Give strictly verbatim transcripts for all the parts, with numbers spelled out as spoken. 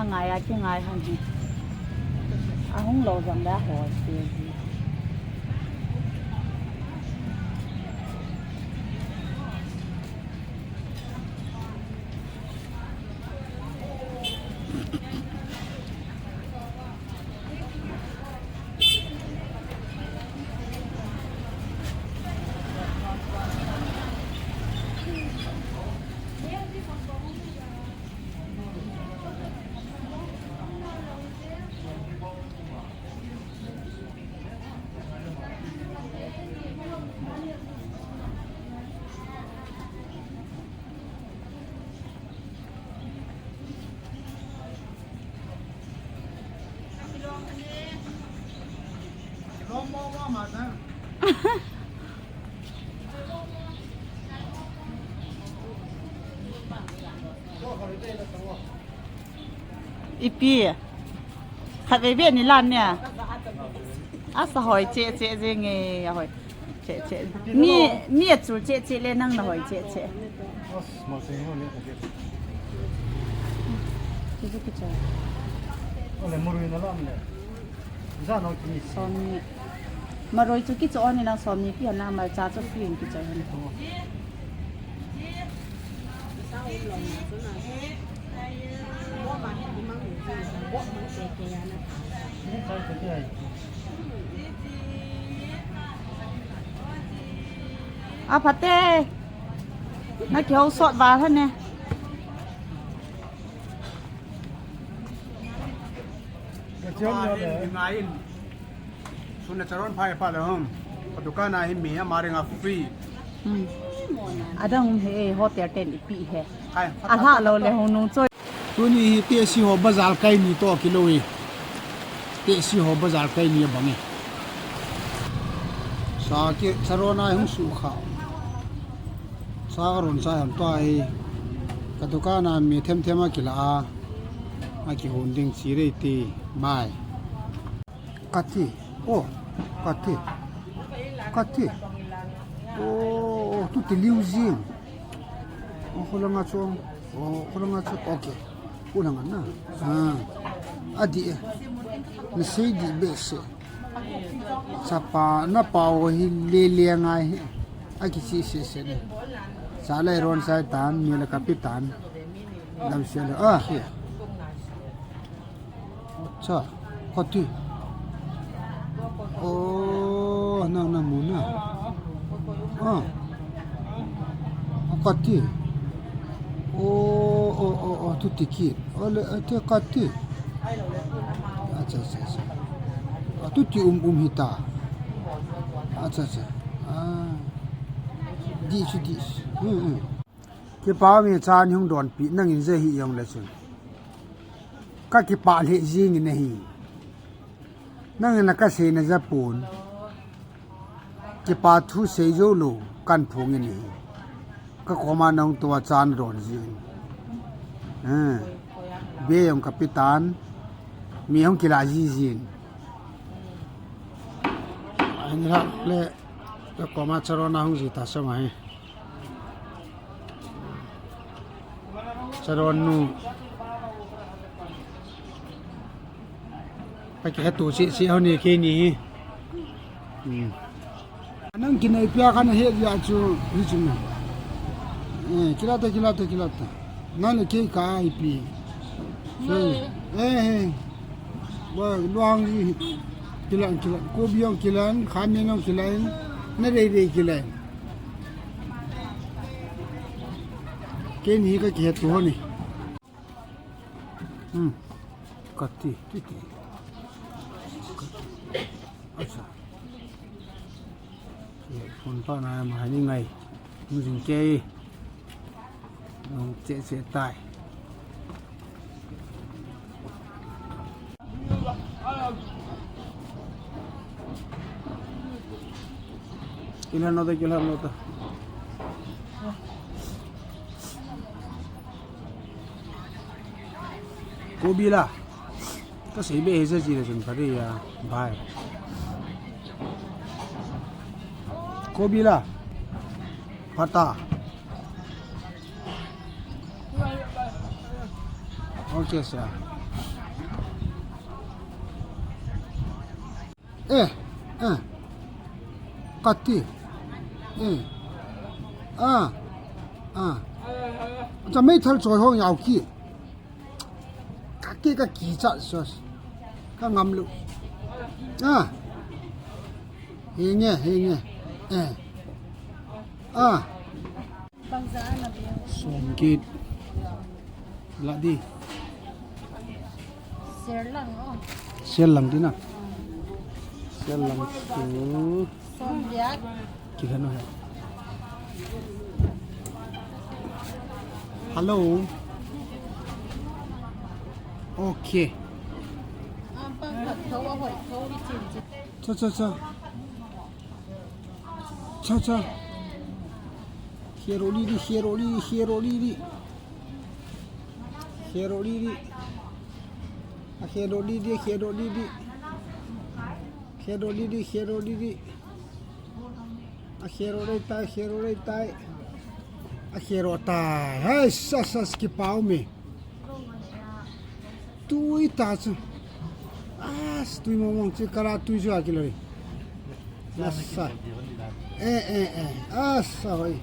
Ngai a kingai hon hi. Ahung lou jong le ahoi te ji. Ipi. Khatvei beh ni lan nia. Asa hoi cheh cheh jenge, ahoi. Cheh cheh. Mi, mi achul cheh cheh le nang nahoi cheh cheh. As, ma se ho le ka ke. Kichu kichu. Ole murui na lam le. Jana ki ni. Som ni. Maroi chu kichu on ni nang som ni pi na, malcha chu free in kichu on. A phate. Na kihou sot val hane. Ka chiang lo le. Ngai in. Suna charon phai pa le hom. Ka dukan a hi mi ama ring a free. Hmm. Adang he hotel ten ipi he. Kai, Alha lo le hung nung choi. Tuni hi tehsi ho bazar kai ni toh kilou e. Tehsi ho bazar kai ni abang e. Sa ki charon a hung su kha. Sa ka ron sa ham tua hi. Ka dukan a mi them them a kila a. A kihon ding chi rei ti mai. Kati. Oh, kati. Kati. Oh, oh, tu ti liu jing. Oh, kholanga chu. Oh, kholanga chu. Okay. Kholanga na. Ah. Adi. Na sei di be se. Chapa na pao hi le le ngai hi. A kichi se se ne. Sa le ron sai tan, mi le kapi tan. Dam se le. Ah. Acha, kati. Oh, na na mu na. Ah. Kati. Oh, oh, oh, oh, tu tiki. Ole, ate kati. Acha, acha, acha. Ah, tu ti um, um hita. Acha, acha. Ah. Di su di. Hmm, hmm. Kipa mi chan hung donpi nangin je hi jong le chun. Ka kipa le jing in ahi. Nangin ka sei na ja pon. Kipa thu sei jou lou kan phung in ahi. Ka koma nang tua chan don jing. Eh. Be jong kapi tan. Mi hung kila ji jing. Ahin ra le ka koma charon a hung ji ta sa mai. Charon nu. Ka kihe tu si si ho ni keini. Hmm. Nang kinai pia kana he ya chu hi chu na. Eh, kila ta, kila ta, kila ta. Nang le kei ka ai pi. So, eh, eh. Ba luang ji. Kila, kila. Kobi jong kila, khamen jong kila. Na rei rei kila. Keini ka kihe tu ho ni. Hmm. Kati, titi. Acha. Ye phone pa na ma ni ngai. Mu jing kei. Nong che che tai. Kila nota, kila nota. Kobi la. Ka sei be he sa ji le chun pha de ya. Bye. Kobi la. Pha ta. Okay, sir. Eh, eh. Kati. Eh. Ah. Ah. Cha meithal choi hong yau ki. Ka ke ka kicha sos. Ka ngam lu. Ah. Henge, henge. Eh. Ah. Bangza na biang. Songkit. Ladi. Serlang, oh. Serlang dina. Serlang tu. Songbiak. Kihen o he. Hello. Okay. Cha, cha, cha. Cha, cha. Khero li di, khero li di, khero li di. Khero li di. A khero li di, khero li di. Khero li di, khero li di. A khero lei tai, khero lei tai. A khero tai. Hai, sa, sa, skipau mi. Tui ta chu. As, tui mong mong chu kala tui chu akiloi. Nasa. Eh, eh, eh. Asa hoi.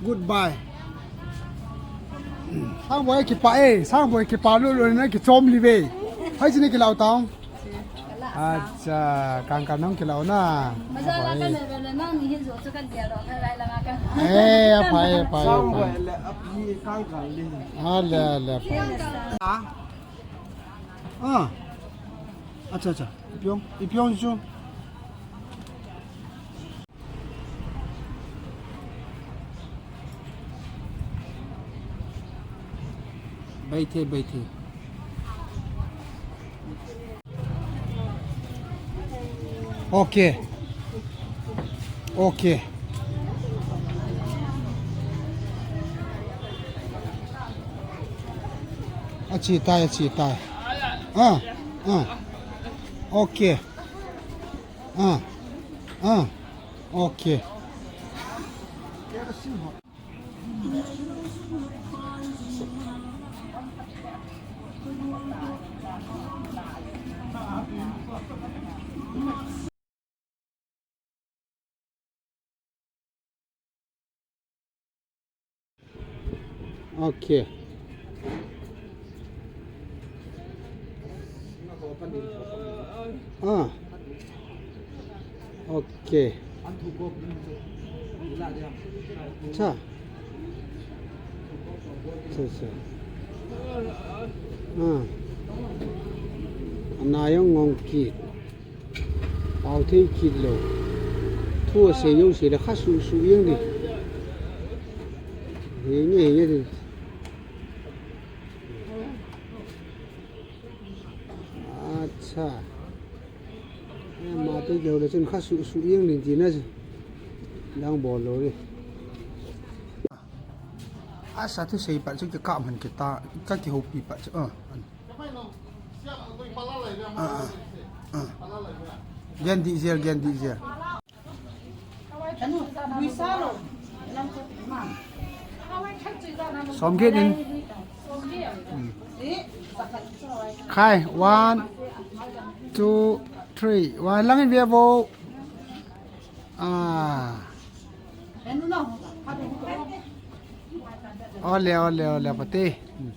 Goodbye. Sang boi kipa eh, sang boi kipa lu lu na kichom li ve. Hai chini kilau tang. Acha, kang kang nang kilau na. Maja la kan le le nang ni hin jo chu kan dia lo kan lai la kan. Eh, aphai, aphai, aphai. Sang boi le api kang kang le. Ale, ale, aphai. Ah. Acha, acha. Ipi ong, ipi ong chu. Baithe, baithe. Okay. Okay. Achi tai, achi tai. Ah, ah. Okay. Ah, ah. Okay. Okay. Ah. Okay. Cha. Cha, cha. Ah. Ana jong ngong kit. Pao thei kit lou. Thu asei jouse le kha suh suh jeng di. Henge, henge di. Acha. Ama te kihou le chun kha suh suh jeng di tina chu. Dang bol lou di. Asa thusei pat chu kikah man kita, ka kihoupi pat chu. Ah. Ah, ah, ah. Gen di jel, gen di jel. Som get in. Hmm. Khai, one, two, three. One, lang in ve vo. Ah. Ole, ole, ole, pate. Hmm.